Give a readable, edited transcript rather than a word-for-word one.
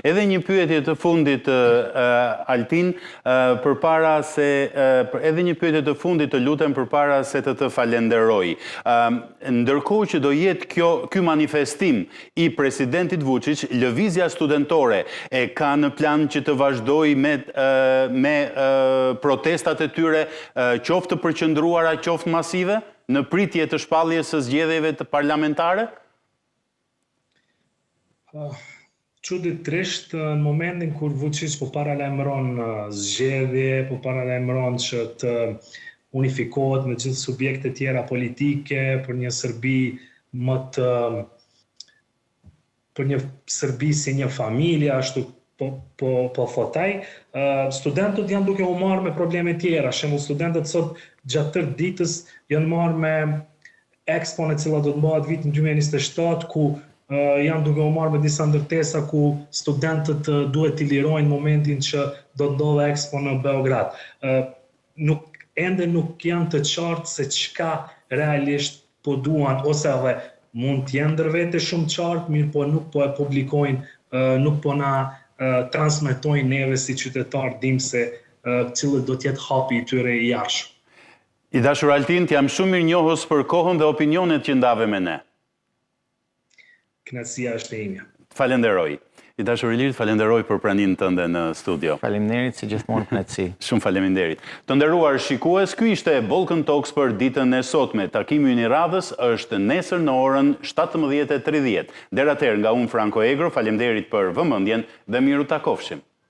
Edhe një pyetje të fundit Altin, përpara se edhe një pyetje të fundit të lutem përpara se të të falenderoj. Ndërkohë që do jetë kjo ky manifestim i presidentit Vuçiç, lëvizja studentore e ka në plan që të vazhdojë me me protestat e tyre, qoftë të përqendruara, qoftë masive, në pritje të shpalljes së zgjedhjeve të parlamentare? Çuditërisht, në momentin kur Vuçiç po paralajmëron zgjedhje, po paralajmëron që të unifikohet me gjithë subjektet tjera politike për një Serbi më të për një Serbi si një familje, ashtu po po po thot ai, studentët janë duke u marrë me probleme tjera. Shembull, studentët sot gjatë tërë ditës janë marrë me Expo-n e cila do të mbahet vitin 2027 ku janë duke u marrë me disa ndërtesa ku studentët duhet t'i lirojnë momentin që do të ndodhë Expo në Beograd. Nuk ende nuk janë të qartë se çka realisht po duan ose edhe mund të jenë ndër vete shumë qartë, mirë po nuk po e publikojnë, nuk po na transmetojnë neve si qytetarë dim se cilët do të jetë hapi i tyre i ardhshëm. I dashur Altin, të jam shumë mirënjohës për kohën dhe opinionet që ndave me ne. Kënaqësia është e imja. Të falenderoj. I dashur Ilir, të falenderoj për praninë tënde në studio. Faleminderit, si gjithmonë kënaqësi. Shumë faleminderit. Të nderuar shikues, ky ishte Balkan Talks për ditën e sotme. Takimi ynë i radhës është nesër në orën 17:30. Deri atëherë nga unë Franko Egro, faleminderit për vëmendjen dhe mirutakofshim.